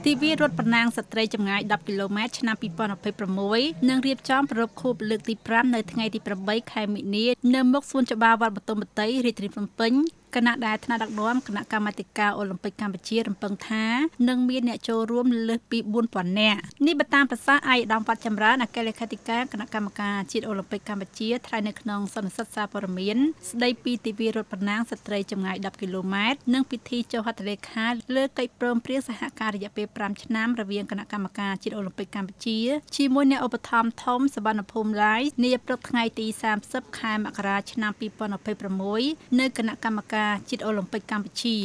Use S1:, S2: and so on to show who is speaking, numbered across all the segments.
S1: ទិវារត់ប្រណាំងស្ត្រីចម្ងាយ10គីឡូម៉ែត្រឆ្នាំ2026នឹងរៀបចំប្រារព្ធខួបលើកទី5នៅថ្ងៃទី8ខែមិនិនានៅមុខសួនច្បារវត្តបទុមវតីរាជធានីភ្នំពេញគណៈដែលថ្នាក់ដឹកនាំគណៈកម្មាធិការអូឡ িম্প ិកកម្ពុជារំពឹងថានឹងមានអ្នកចូលរួមលើសពី4000នាក់នេះបើតាមប្រសាសន៍ឯកឧត្តមវត្តចម្រើនអគ្គលេខាធិការគណៈកម្មការជាតិអូឡ িম্প ិកកម្ពុជាថ្លែងនៅក្នុងសន្និសីទសារព័ត៌មានស្ដីពីទិវារត់ប្រណាំងស្ត្រីចម្ងាយ10គីឡូម៉ែត្រនិងពិធីចុះហត្ថលេខាលើកិច្ចព្រមព្រៀងសហការរយៈពេល5ឆ្នាំរវាងគណៈកម្មការជាតិអូឡ িম্প ិកកម្ពុជាជាមួយអ្នកឧបត្ថម្ភធំសវណ្ណភូមិឡាយនាព្រឹកថ្ងៃទី30ខែមករាឆ្នាំ2026នៅគណៈកម្មការជាតិអូឡ িম্প ិកកម្ពុជា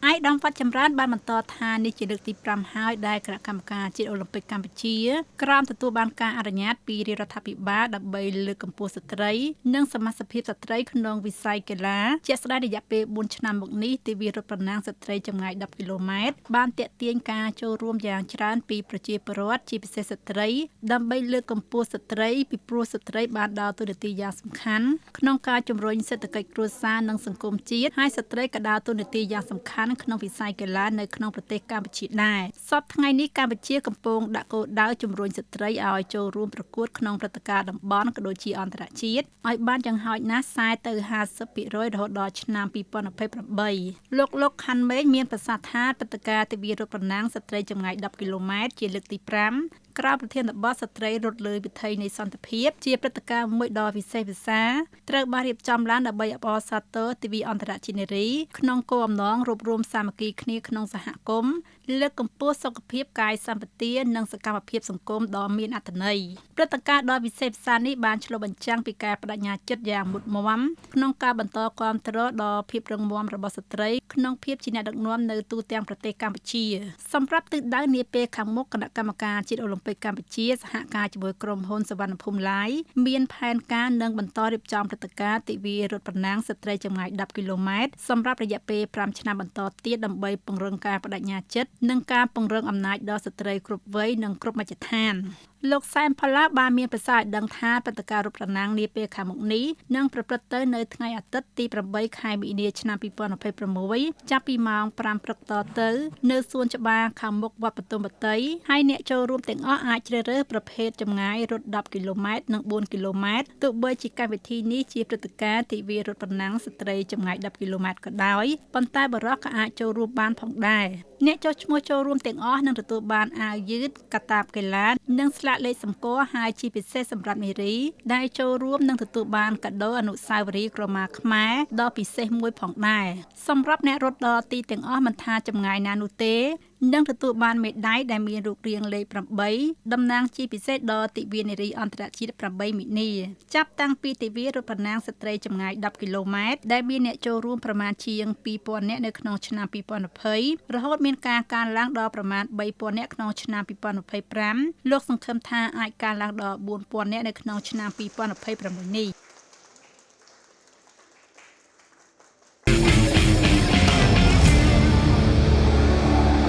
S1: ឯកឧត្តមវត្តចម្រើនបានបន្តថានេះជាលើកទី5ហើយដែលគណៈកម្មការជាតិអូឡ িম্প ិកកម្ពុជាក្រោមទទួលបានការអនុញ្ញាតពីរាជរដ្ឋាភិបាលដើម្បីលើកកម្ពស់ស្ត្រីនិងសមាជិកភាពស្ត្រីក្នុងវិស័យកីឡាជាក់ស្ដែងរយៈពេល4ឆ្នាំមកនេះទិវារត់ប្រណាំងស្ត្រីចម្ងាយ10គីឡូម៉ែត្របានទាក់ទាញការចូលរួមយ៉ាងច្រើនពីប្រជាពលរដ្ឋជាពិសេសស្ត្រីដើម្បីលើកកម្ពស់ស្ត្រីពីព្រោះស្ត្រីបានដើរតួនាទីយ៉ាងសំខាន់ក្នុងការជំរុញសេដ្ឋកិច្ចគ្រួសារនិងសង្គមជាតិហើយស្ត្រីក៏ដើរតួនាទីយ៉ាងសំខាន់ក្នុងវិស័យកីឡានៅក្នុងប្រទេសកម្ពុជាដែរសប្តាហ៍ថ្ងៃនេះកម្ពុជាកំពុងដាក់គោលដៅជំរុញស្ត្រីឲ្យចូលរួមប្រកួតក្នុងព្រឹត្តិការណ៍តំបន់ក៏ដូចជាអន្តរជាតិឲ្យបានយ៉ាងហោចណាស់40ទៅ50%រហូតដល់ឆ្នាំ2028លោកខាន់មេឃមានប្រសាសន៍ថាព្រឹត្តិការណ៍ទិវារត់ប្រណាំងស្ត្រីចម្ងាយ10គីឡូម៉ែត្រជាលើកទី5ក្រៅប្រធានបទស្ត្រីរត់លើវិថីនៃសន្តិភាពជាព្រឹត្តិការណ៍មួយដ៏វិសេសវិសាលត្រូវបានរៀបចំឡើងដើម្បីអបអរសាទរទិវាអន្តរជាតិនារីក្នុងគោលបំណងរួបរួមសាមគ្គីគ្នាក្នុងសហគមន៍លើកកម្ពស់សុខភាពកាយសម្បទានិងសកម្មភាពសង្គមដ៏មានអត្ថន័យព្រឹត្តិការណ៍ដ៏វិសេសវិសាលនេះបានឆ្លុះបញ្ចាំងពីការបដិញ្ញាចិត្តយ៉ាងមុតមាំក្នុងការបន្តគាំទ្រដល់ភាពរឹងមាំរបស់ស្ត្រីក្នុងភាពជាអ្នកដឹកនាំនៅទូទាំងប្រទេសកម្ពុជាសម្រាប់ទិសដៅនាពេលខាងមុខគណៈកម្មការជាតិអូឡ িম্প ិកកម្ពុជាសហការជាមួយក្រុមហ៊ុនសវណ្ណភូមិឡាយមានផែនការនឹងបន្តរៀបចំព្រឹត្តិការណ៍ទិវារត់ប្រណាំងស្ត្រីចម្ងាយ10គីឡូម៉ែត្រសម្រាប់រយៈពេល5ឆ្នាំបន្តទៀតដើម្បីពង្រឹងការបដិញ្ញាចិត្តនិងការពង្រឹងអំណាចដល់ស្ត្រីគ្រប់វ័យនិងគ្រប់មជ្ឈដ្ឋានលោកសែមផល្លាបានមានប្រសាសន៍ឲ្យដឹងថាព្រឹត្តិការណ៍រត់ប្រណាំងនាពេលខាងមុខនេះនឹងប្រព្រឹត្តទៅនៅថ្ងៃអាទិត្យទី8ខែមិនិនាឆ្នាំ2026ចាប់ពីម៉ោង5ព្រឹកតទៅនៅសួនច្បារខាងមុខវត្តបទុមវតីហើយអ្នកចូលរួមទាំងអស់អាចជ្រើសរើសប្រភេទចម្ងាយរត់10គីឡូម៉ែត្រនិង4គីឡូម៉ែត្រទោះបីជាកម្មវិធីនេះជាព្រឹត្តិការណ៍ទិវារត់ប្រណាំងស្ត្រីចម្ងាយ10គីឡូម៉ែត្រក៏ដោយប៉ុន្តែបុរសក៏អាចចូលរួមបានផងដែរអ្នកចុះឈ្មោះចូលរួមទាំងអស់នឹងទទួលបានអាវយឺតកាតាបកីឡានិងស្លាកលេខសម្គាល់ហើយជាពិសេសសម្រាប់នារីដែលចូលរួមនឹងទទួលបានកាដូអនុស្សាវរីយ៍ក្រមាខ្មែរដ៏ពិសេសមួយផងដែរសម្រាប់អ្នករត់ដល់ទីទាំងអស់មិនថាចម្ងាយណានោះទេនឹងទទួលបានមេដាយដែលមានរូបរាងលេខ8តំណាងជាពិសេសដល់ទិវានារីអន្តរជាតិ8មិនិនាចាប់តាំងពីទិវារត់ប្រណាំងស្ត្រីចម្ងាយ10គីឡូម៉ែត្រដែលមានអ្នកចូលរួមប្រមាណជាង2000នាក់នៅក្នុងឆ្នាំ2020រហូតមានការកើនឡើងដល់ប្រមាណ3000នាក់ក្នុងឆ្នាំ2025លោកសង្ឃឹមថាអាចកើនឡើងដល់4000នាក់នៅក្នុងឆ្នាំ2026នេះ។